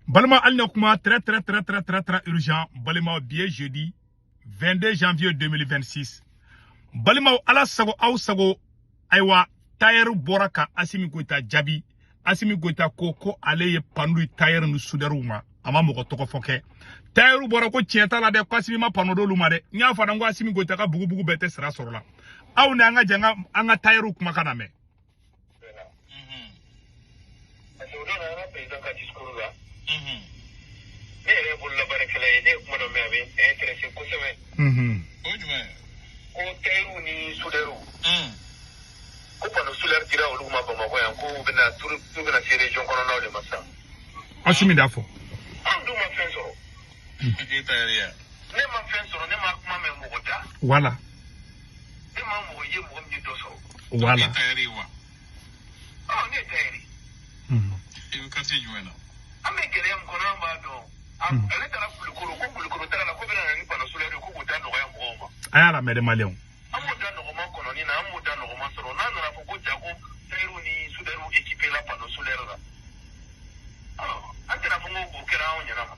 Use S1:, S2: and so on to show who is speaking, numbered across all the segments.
S1: Balima, hali na kuma très très très très très très urgent. Balima, bi ye jeudi 22 janvier 2026. Balimaw, Ala sago aw sago. Ayiwa, tailleur bɔra ka Asimi Goyita jaabi. Asimi Goyita ko ko ale ye panneau tailleur ni soudeur ma, a ma mɔgɔ tɔgɔ fɔ kɛ. Tailleur bɔra ko tiɲɛ t'a la dɛ, ko Asimi ma panneau d'olu ma dɛ. N y'a fɔ n ko Asimi Goyita ka bugubugu bɛɛ tɛ sira sɔrɔ la. Aw ni an ka jɛ an ka tailleur kumakan lamɛn.
S2: Parce que o don an ka président ka discours la, ne yɛrɛ ye bololabaarakɛla ye, ne ye kuma dɔ mɛn, a bɛ n intéressé kosɛbɛ.
S3: O ye jumɛn ye?
S2: Ko tailleur ni soudeur, ko panneau solaire dira olu ma Bamakɔ yan, ko u bɛna turu, u bɛna se région kɔnɔnaw de ma sisan.
S1: Asimi d'a fɔ.
S2: Anw dun ma fɛn sɔrɔ.
S3: E tailleur ye?
S2: Ne ma fɛn sɔrɔ, ne ma kuma mɛn mɔgɔ da. Ne ma mɔgɔ ye, mɔgɔ min ye dɔ sɔrɔ.
S3: E tailleur ye wa?
S2: Ɔ, ne ye tailleur ye.
S3: I bɛ quartier jumɛn na?
S2: An bɛ gɛlɛya min kɔnɔ, an b'a dɔn. Ale taara Kulukoro, ko Kulukoro taara la, ko bɛna na ni panneau solaire ye, ko k'o da nɔgɔya mɔgɔw ma.
S1: A y'a lamɛn dɛ, maliyɛnw.
S2: An b'o da nɔgɔman kɔnɔni na, an b'o da nɔgɔman sɔrɔ. N'a nana fɔ ko ja ko tailleur ni soudeur équipé la panneau solaire la, an tɛna fɔ ko o kɛra anw ɲɛna ma.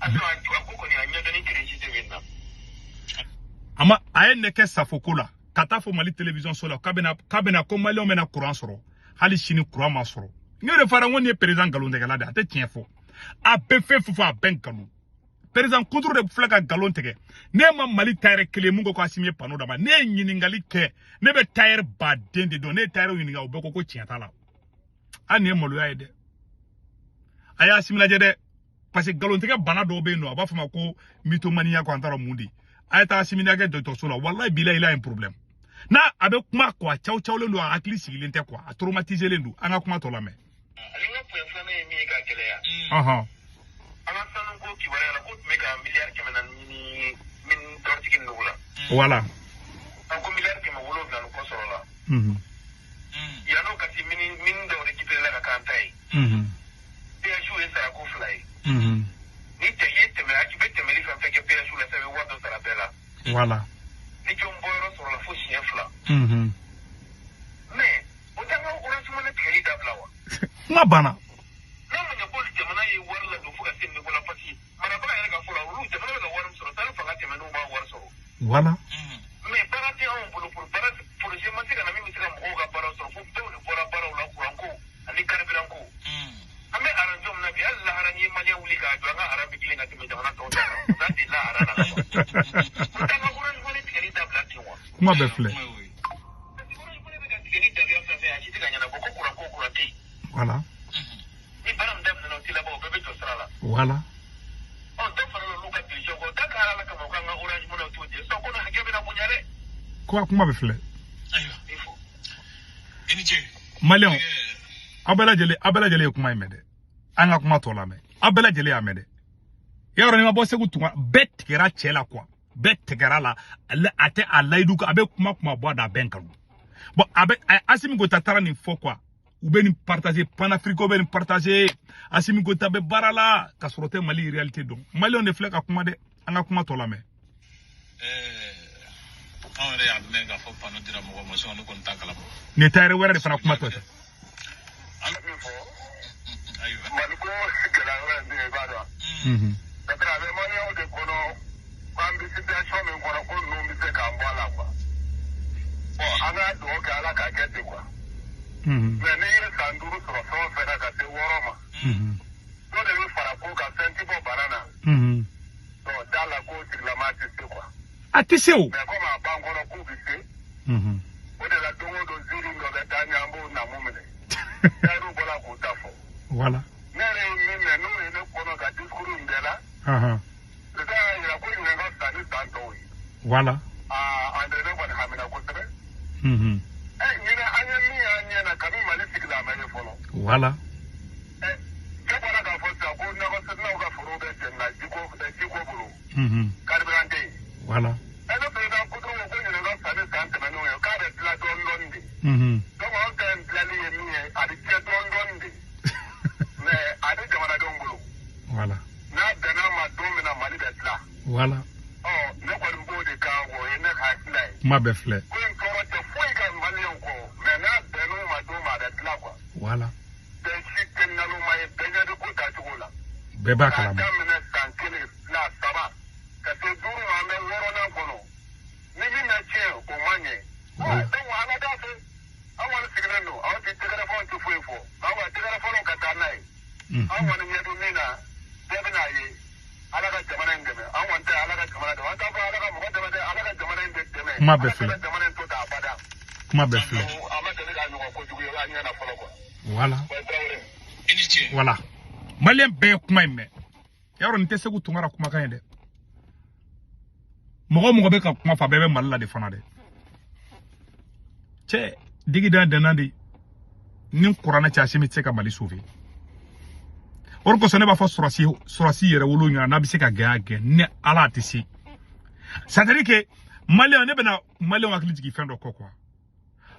S2: A sɔrɔ a ko kɔni a ɲɛdɔnni crédit tɛ min na.
S1: A ma, a ye ne kɛ safoko la ka taa fɔ Mali télévision so la k'a bɛna ko maliyɛnw bɛna courant sɔrɔ. Hali sini courant ma sɔrɔ. N y'o de fara n ko nin ye président nkalontigɛla de ye, a tɛ tiɲɛ fɔ. A bɛɛ fɛn fɛn fɔ, a bɛɛ nkalon. Président kunturu de filɛ ka nkalon tigɛ. Ne ma Mali tailleur kelen mun ko ko Asimi ye panneau d'a ma. Ne ye ɲininkali kɛ, ne bɛ tailleur baden de dɔn. Ne ye tailleur ɲininka, o bɛɛ ko ko tiɲɛ t'a la. Hali nin ye maloya ye dɛ. A y'a Asimi lajɛ dɛ, parce que nkalontigɛ bana dɔw bɛ yen nɔ, a b'a fɔ ma ko mythomanie ko an t'a dɔn mun de. A ye taa Asimi lajɛ dɔgɔtɔrɔso la. Walayi bilayi, il a un problème. N'a a bɛ kuma quoi, caw cawlen don, a hakili sigilen tɛ quoi, a traumatisé len don. An ka kuma tɔ lamɛn.
S2: Ani n ka point filanan ye min ye ka gɛlɛya, an ka sanuko kibaruya la, ko tun bɛ ka miliyari 400 ɲini min tɔrɔtigi ninnu la. An ko miliyari 700 ni kɔ sɔrɔ la. Yan'o ka se, mine mine dɔw récupéré la ka k'an ta ye. Péage ye sarako fila ye. Ni tɛ i ye tɛmɛ, i bɛ tɛmɛli fɛn fɛn kɛ péage la sisan, i bɛ wari dɔ sara bɛɛ la. Ni jɔn bɔyɔrɔ sɔrɔla fo siɲɛ fila. Mais o t'an ka Orange Money tigɛli dabila wa?
S1: Kuma banna.
S2: N'a ma ɲɛ ko jamana ye wari ladon fo ka se niveau la, parce que marabaga yɛrɛ ka fɔ la, olu jamana bɛ ka wari min sɔrɔ, sani fanga tɛmɛn'u b'a wari sɔrɔ. Mais baara tɛ anw bolo pour baara, projet ma se ka na min bɛ se ka mɔgɔw ka baara sɔrɔ, fo dɔw de bɔra baaraw la, courant ko ani carburant ko. An bɛ rang min na bi, hali lahara n'i ye maliyɛn wuli k'a jɔ, an ka rang bɛ tilen ka tɛmɛ jamana tɔw ta kan. N'an delila rang na ka ban, o t'an ka Orange Money tigɛli dabila ten wa?
S1: Kuma bɛɛ filɛ.
S2: Parce que Orange Money bɛ ka tigɛli dabila fɛn fɛn, a si tɛ ka ɲɛnabɔ, ko courant ko, courant tɛ yen. Ni baara min daminɛna, o tɛ laban, o bɛɛ bɛ jɔ sira la. Ɔ, dɔ farala olu ka budget kɔ da ka ala kama, u k'an ka Orange Money t'o jɛ sinon ko hakɛ bɛna bonya dɛ.
S1: Kuma bɛ filɛ.
S3: Ayiwa.
S2: I fo.
S3: I ni ce.
S1: Maliyɛnw, aw bɛɛ lajɛlen, aw bɛɛ lajɛlen ye kuma in mɛn dɛ. An ka kuma tɔ lamɛn. Aw bɛɛ lajɛlen y'a mɛn dɛ. Yɔrɔ ni ma bɔ Segu tunga, bɛɛ tigɛra cɛ la quoi, bɛɛ tigɛra la. Ale a tɛ a layidu a bɛ kuma kuma bɔ a da, a bɛɛ nkalon. Bon, a bɛ Asimi Goyita taara nin fɔ quoi, u bɛ nin partager, panafricain bɛ nin partager, Asimi Goyita bɛ baara la ka sɔrɔ tɛ Mali réalité dɔn. Maliyɛnw de filɛ ka kuma dɛ. An ka kuma tɔ lamɛn.
S3: Anw yɛrɛ y'a mɛn k'a fɔ panneau dira mɔgɔ ma, sinon ne kɔni t'a kalama.
S1: Nin tailleur wɛrɛ de fana kuma tɔ tɛ.
S2: Min fɔ.
S3: Ayiwa.
S2: Mali ko gɛlɛya yɔrɔ ye min ye, i b'a dɔn, parce que a bɛ maliyɛnw de kɔnɔ k'an bɛ situation min kɔnɔ, ko ninnu bɛ se k'an bɔ a la quoi. Bon, an ka dugawu kɛ Ala k'a kɛ ten quoi. Mais n'i ye san 5 sɔrɔ fɛn o fɛn na ka se 6 ma, dɔ de bɛ fara ko kan, fɛn ti bɔ bana na. Donc da la ko tigilama tɛ se quoi.
S1: A tɛ se o.
S2: Mais comme a b'an kɔnɔ k'u bɛ se, o de la don o don ziiri dɔ bɛ taa ɲɛ, an b'o namu minɛ. Tayiru bɔra k'o ta fɔ. Ne yɛrɛ ye min mɛn, n'o ye ne kɔnɔ ka discours in bɛɛ la, président y'a yira ko ɲinɛ ka fisa ni san tɔw ye. Aa, Andre, ne kɔni hamina kosɛbɛ. Ɛ, ɲinɛ an ye min y'an ɲɛ na kabi Mali sigila, a ma ye fɔlɔ. Ɛ, cɛ bɔra k'a fɔ sisan ko nakɔ sɛnɛlaw ka foro bɛ jɛnina jiko jiko bolo. Carburant tɛ yen. Ɛ, ne président Kuturu ko ko ɲinɛ ka fisa ni san tɛmɛnenw ye, k'a bɛ dilan dɔɔni dɔɔni de. Donc anw ta in dilanli ye min ye, a bɛ tiɲɛ dɔɔni dɔɔni de. Mais a bɛ jamanadenw bolo. N'a bɛnn'a ma don min na, Mali bɛ dilan. Ɔ, ne kɔni b'o de kan, o ye ne ka hakilila ye.
S1: Kuma bɛɛ filɛ.
S2: Ko in tɔɔrɔ tɛ foyi ka maliyɛnw kɔ, mais n'a bɛnn'u ma don min, a bɛ dilan quoi. Bɛɛ si tɛ naloma ye, bɛɛ ɲɛ bɛ
S1: Bɛɛ b'a kalama.
S2: K'a daminɛ san 1 2 3 ka se 5 ma, an bɛ 6nan kɔnɔ. Ni min ma tiɲɛ, o ma ɲɛ. Donc an ka taa fɛ, an kɔni sigilen don, anw tɛ tɛgɛrɛ fɔ, anw tɛ foyi fɔ, an ka tɛgɛrɛ fɔlɔ ka taa n'a ye. An kɔni ɲɛ bɛ min na, bɛɛ bɛn'a ye. Ala ka jamana in dɛmɛ. An kɔni tɛ Ala ka jamana dɛmɛ, an t'a fɔ Ala ka mɔgɔ dɛmɛ dɛ, Ala ka jamana in de dɛmɛ.
S1: Kuma bɛɛ filɛ.
S2: Ala ka jamana in to tan abada.
S1: Kuma bɛɛ filɛ.
S2: A ma deli k'a ɲɔgɔn kojugu ye an ɲɛna fɔlɔ quoi.
S1: Voilà.
S3: I ni ce.
S1: Voilà. Malien bɛɛ ye kuma in mɛn. Yarɔ, nin tɛ Segu Tunkara kumakan ye dɛ. Mɔgɔ o mɔgɔ bɛ ka kuma fɔ, a bɛɛ bɛ Mali la de fana dɛ. Cɛ, digida danna de. Ni kuranɛ cɛ, Asimi tɛ se ka Mali sauver. O de kosɔn ne b'a fɔ sɔrɔsi yɛrɛ wolo ɲɛna, n'a bɛ se ka gɛn, a gɛn. Ni Ala tɛ se. C'est à dire que Malien, ne bɛna Malien hakili jigin fɛn dɔ kɔ quoi.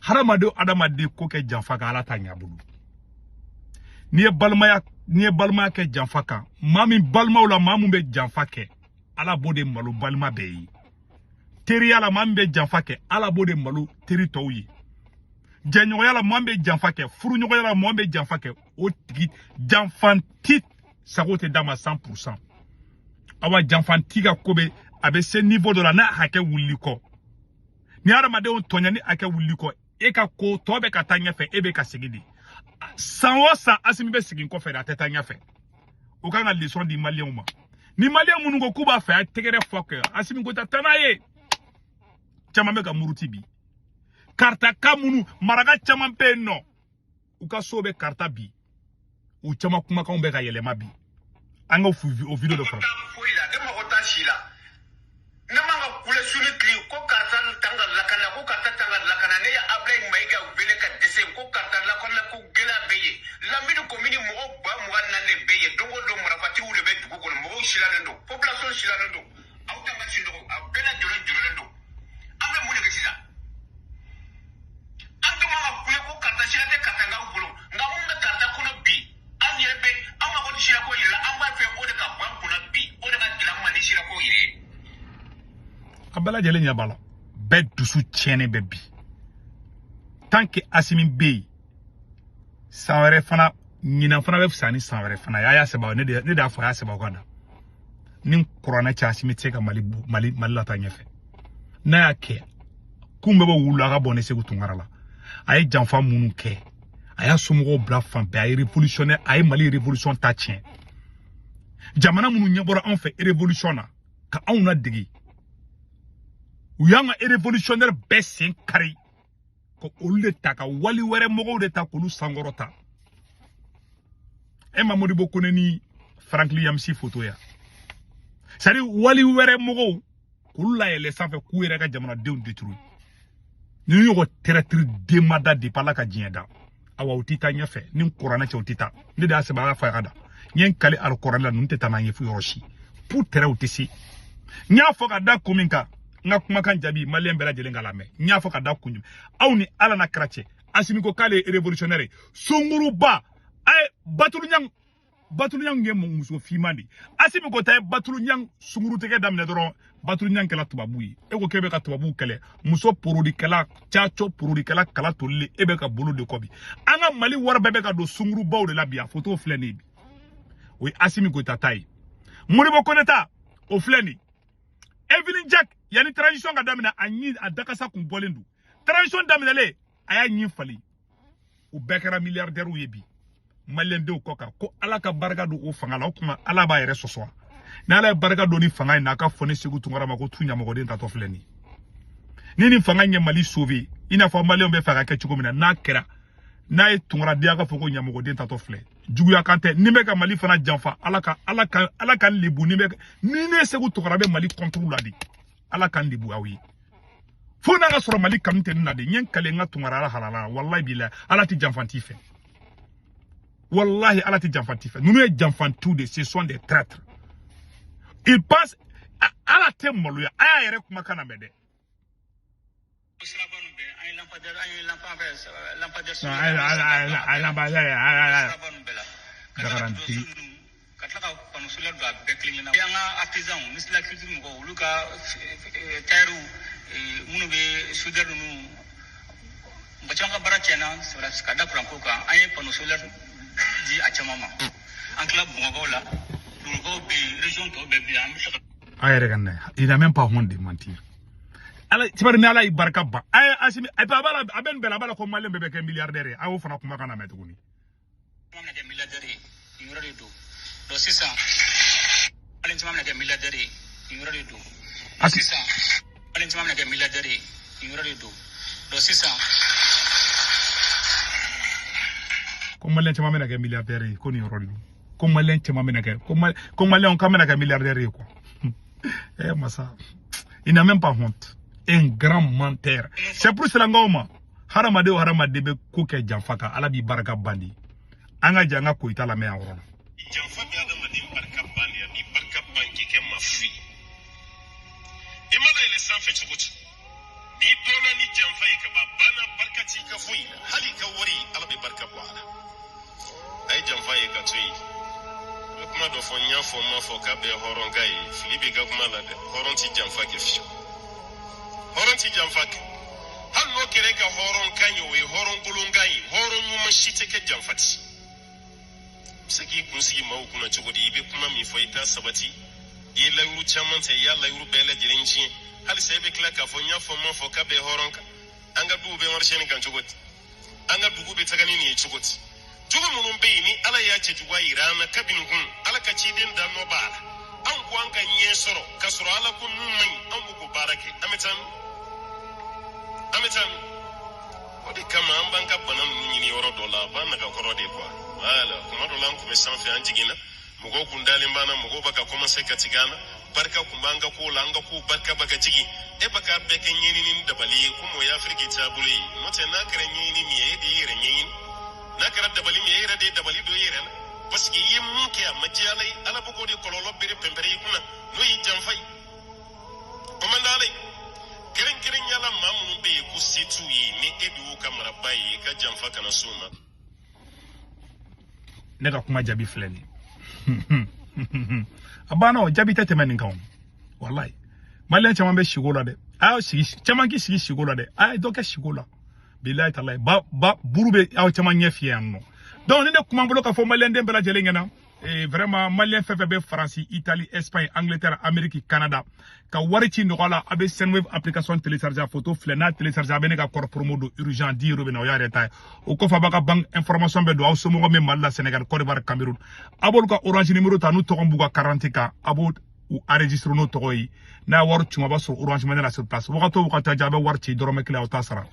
S1: Hadamaden hadamaden ko kɛ janfa kan, Ala t'a ɲɛ a bolo. N'i ye balimaya kɛ janfa kan, maa min balimaw la, maa mun bɛ janfa kɛ, Ala b'o de malo balima bɛɛ ye. Teriya la, maa min bɛ janfa kɛ, Ala b'o de malo teri tɔw ye. Jɛɲɔgɔnya la, maa min bɛ janfa kɛ, furuɲɔgɔnya la, maa min bɛ janfa kɛ, o tigi janfanti sago tɛ d'a ma 100%. Awa, janfanti ka ko bɛ a bɛ se niveau dɔ la, n'a hakɛ wulili kɔ. Ni hadamadenw tɔɲɔ ni hakɛ wulili kɔ, e ka ko tɔ bɛ ka taa ɲɛfɛ, e bɛ ka segin de. San o san, Asimi bɛ segin kɔfɛ de, a tɛ taa ɲɛfɛ. O kan ka leçon di Maliyɛnw ma. Ni Maliyɛn minnu ko k'u b'a fɛ, a ye tɛgɛrɛ fɔ kɛ Asimi ko taa n'a ye. Caman bɛ ka muruti bi. Karitaka minnu maraka caman bɛ yen nɔ, u ka so bɛ Karita bi, u caman kumakanw bɛ ka yɛlɛma bi. An ka o vidéo dɔ fara.
S4: Foyi la, ne mago t'a si la. Ne man ka kule su ni tile ko karisa tan ka lakana, ko karisa tan ka lakana. Ne ye Ablaye Mayiga wele ka dɛsɛ ko karisa lakana, ko gɛlɛya bɛ yen. Lamini komini mɔgɔ 24,000 de bɛ yen. Don o don, marifatigiw de bɛ dugu kɔnɔ, mɔgɔw silannen don, population silannen don. Aw t'an ka sunɔgɔ, a bɛɛ lajɛlen jɔrɔlen don. An bɛ mun de kɛ sisan? An tun man ka kule ko karisa sira tɛ Karitakaw bolo, nka mun bɛ Karita kɔnɔ bi, an yɛrɛ bɛ an mako tɛ sirako yɛrɛ la. An b'a fɛ o de ka bɔ an kunna bi, o de ka gɛlɛn an ma ni sirako yɛrɛ ye.
S1: A bɛɛ lajɛlen ɲɛ b'a la, bɛɛ dusu tiɲɛnen bɛ bi. Tant que Asimi bɛ yen, san wɛrɛ fana, ɲinan fana bɛ fisaya ni san wɛrɛ fana ye. A y'a sɛbɛn, ne de y'a fɔ, a y'a sɛbɛn aw ka da. Ni kuranɛ cɛ, Asimi tɛ se ka Mali lataa ɲɛfɛ. N'a y'a kɛ, kun bɛɛ bɛ wulu a ka bɔ ne Segu Tunkara la. A ye janfa minnu kɛ, a y'a somɔgɔw bila fan bɛɛ, a ye révolutionnaire, a ye Mali révolution ta tiɲɛ. Jamana minnu ɲɛbɔra anw fɛ révolution na ka anw ladege, u y'an ka révolutionnaire bɛɛ sen kari ka olu de ta, ka wali wɛrɛ mɔgɔw de ta k'olu sankɔrɔta. E ma Modibo Kone ni Franklin Yamsi photo ya, c'est à dire wali wɛrɛ mɔgɔw k'olu layɛlɛ sanfɛ k'u yɛrɛ ka jamanadenw détruire. Ninnu ɲɔgɔn traître denmada depuis Ala ka diɲɛ da. Awa, u tɛ taa ɲɛfɛ ni kuranɛ cɛ, u tɛ taa. Ne de y'a sɛbɛn, a y'a fɔ a ka da. N ye n kali alikɔrɔni la, ninnu tɛ taa n'an ye fo yɔrɔ si pour tɛrɛ, u tɛ se. N y'a fɔ ka da kun min kan, n ka kumakan jaabi Maliyɛn bɛɛ lajɛlen ka lamɛn. N y'a fɔ ka da kun jumɛn? Aw ni Ala n'a kira cɛ, Asimi ko k'ale ye révolutionnaire ye. Sunguruba a ye Batuluɲang, Batuluɲang ye muso finman de ye. Asimi ko ta ye Batuluɲang sungurutigɛ daminɛ dɔrɔn, Batuluɲang kɛla tubabu ye. E ko k'e bɛ ka tubabuw kɛlɛ, muso porodikɛla caco, porodikɛla kala tolilen, e bɛ ka bolo de kɔ bi. An ka Mali wari bɛɛ bɛ ka don sungurubaw de la bi. A photo filɛ nin ye bi, o ye Asimi Goyita ta ye. Modibo Kone ta, o filɛ nin ye. Evelyn Jack, yanni transition ka daminɛ, a ɲi a dakasa kun bɔlen don. Transition daminɛlen, a y'a ɲin falen. U bɛɛ kɛra milliardaires ye bi Maliyɛndenw kɔ kan. Ko Ala ka barika don o fanga la, o tuma Ala b'a yɛrɛ sɔsɔ wa? Ni Ala ye barika don ni fanga in na, a ka fɔ ne Segu Tunkara ma ko tu ɲamɔgɔden tatɔ filɛ nin ye. Ni nin fanga in ye Mali sauver, i n'a fɔ Maliyɛnw bɛ fɛ ka kɛ cogo min na, n'a kɛra, n'a ye Tunkaradenya ka fɔ ko ɲamɔgɔden tatɔ filɛ, juguya kan tɛ. Ni bɛ ka Mali fana janfa, Ala ka lebu. Ni bɛ ni ne Segu Tunkara bɛ Mali contre la de, Ala ka n lebu aw ye. Fo n'a ka sɔrɔ Mali kanu tɛ ne na de. N ye n kale n ka Tunkara Ala halala, walahi bilahi, Ala tɛ janfanti fɛ. Wallahi, Ala tɛ janfanti fɛ. Ninnu ye janfantiw de, ce sont des traîtres. Ils pensent Ala tɛ maloya. A y'a yɛrɛ kumakan na mɛn dɛ.
S3: Siraba ninnu bɛɛ, an ye lampadaire, an ye lampadaire siraba ninnu bɛɛ la ka tila ka
S1: Garantie.
S3: ninnu, ka tila ka panneau solaire don a bɛɛ kelen kelenna. An ka artisan ministre de la culture mɔgɔw, olu ka tailleur minnu bɛ soudeur ninnu, mɔgɔ caman ka baara tiɲɛna ka da kuranko kan. An ye panneau solaire di a caman ma. An tila Bamakɔ la. Dugukolo bɛ yen, région tɔw bɛɛ bɛ yen, an bɛ se ka.
S1: A yɛrɛ ka na, il n'a même pas honte de mentir. Ala tibari ni ala y'i barika ban. A ye Asimi, a b'a la, a bɛ nin bɛɛ la, a b'a la ko maliyɛn bɛɛ bɛ kɛ milliardaire ye. A y'o fana kumakan lamɛn tuguni.
S3: Caman bɛna kɛ milliardaire ye, nin yɔrɔ de don. Donc sisan, maliyɛn caman bɛna kɛ milliardaire ye, nin yɔrɔ de don. Sisan, maliyɛn caman bɛna kɛ milliardaire ye, nin yɔrɔ de don. Donc sisan,
S1: ko maliyɛn caman bɛna kɛ milliardaire ye, ko nin yɔrɔ de don. Ko maliyɛn caman bɛna kɛ, ko maliyɛnw k'an bɛna kɛ milliardaire ye quoi. Eh masa, il n'a même pas honte. Un grand menteur. C'est pour cela n k'aw ma, hadamaden o hadamaden bɛ ko kɛ janfa kan, Ala b'i barika bandi. An ka jɛ an ka Koyita lamɛn yan yɔrɔ la.
S2: Janfa bɛ adamaden barika ban de, a b'i barika ban k'i kɛ maa fu ye. I mana yɛlɛ sanfɛ cogo cogo, n'i dɔnna ni janfa ye ka ban, banna, barika t'i ka foyi la, hali i ka wari, Ala bɛ barika bɔ a la. A ye janfa ye ka to yen. I bɛ kuma dɔ fɔ, n y'a fɔ, n m'a fɔ k'a bɛɛ ye hɔrɔnka ye. Fili b'i ka kuma la dɛ. Hɔrɔn ti janfa kɛ fiyewu, hɔrɔn ti janfa kɛ. Hali n'o kɛra e ka hɔrɔnkan ye, o ye hɔrɔn kolonkan ye. Hɔrɔn ɲuman si tɛ kɛ janfa ti. I bɛ se k'i kun sigi maaw kunna cogo di? I bɛ kuma min fɔ, i t'a sabati. I ye layiru caman ta, i y'a layiru bɛɛ lajɛlen tiɲɛ. Halisa e bɛ tila k'a fɔ n y'a fɔ, n m'a fɔ k'a bɛɛ hɔrɔn kan. An ka duw bɛ marché nin kan cogo di? An ka dugu bɛ taga ni nin ye cogo di? Jogo minnu bɛ yen ni Ala y'a cɛjuguya yira an na kabini kun, Ala ka ciden da nɔ b'a la. Anw ko an ka ɲɛ sɔrɔ k'a sɔrɔ Ala ko mun man ɲi, anw b'o k'o baara kɛ. An bɛ taa min? An bɛ taa min? O de kama an b'an ka bana ninnu ɲini yɔrɔ dɔ la, a b'an nagakɔrɔ de quoi. Voilà, kuma dɔ la an kun bɛ sanfɛ, an jiginna, mɔgɔw kun dalen b'an na, mɔgɔw bɛ ka commencer ka tigɛ an na, barika kun b'an ka kow la, an ka kow barika bɛ ka jigin. E bɛ k'a bɛɛ kɛ ɲɛɲini ni dabali ye, komi o ye Afiriki taabolo ye. N'o tɛ, n'a kɛra ɲɛɲini min ye, e de y'i yɛrɛ ɲɛɲini. N'a kɛra dabali min ye, e yɛrɛ de ye dabali don i yɛrɛ la, parce que i ye mun kɛ a ma diya Ala ye. Ala bɛ k'o de kɔlɔlɔ bere pɛnpɛrɛ i kunna, n'o y'i janfa ye. O man d'Ala ye. Kɛrɛnkɛrɛnnenya la, maa minnu bɛ yen ko se t'u ye, ni e de y'u ka maraba ye, i ka janfa kana s'u ma.
S1: Ne ka kuma jaabi filɛ nin ye. A banna, o jaabi tɛ tɛmɛ nin kan o. Walayi, maliyɛn caman bɛ siko la dɛ. A y'aw sigi, caman k'i sigi siko la dɛ. A ye dɔ kɛ siko la. Bilayi talayi, ba ba buru bɛ aw caman ɲɛ fiyɛ yan nɔ. Donc ni ne kuma bolo k'a fɔ maliyɛn den bɛɛ lajɛlen ɲɛna, vraiment maliyɛn fɛn fɛn bɛ Faransi, Italie, Espagne, Angleterre, Amérique, Canada, ka wari ci nɔgɔya la, a bɛ Sendwave application télécharger. A photo filɛ, n'a télécharger, a bɛ ne ka code promo don urgent 10 euros bɛ na, o y'a yɛrɛ ta ye. O kɔfɛ, a b'a ka banque information bɛɛ don. Aw somɔgɔw min Mali la, Sénégal, Côte d'Ivoire, Cameroun, a b'olu ka Orange numéro ta n'u tɔgɔ b'u ka carte kan, a b'o u enregistrer n'o tɔgɔ ye. N'a ye wari ci, a b'a sɔrɔ Orange Money la sur place. Wagati o wagati a bɛ wari ci, dɔrɔmɛ kelen aw t'a sara.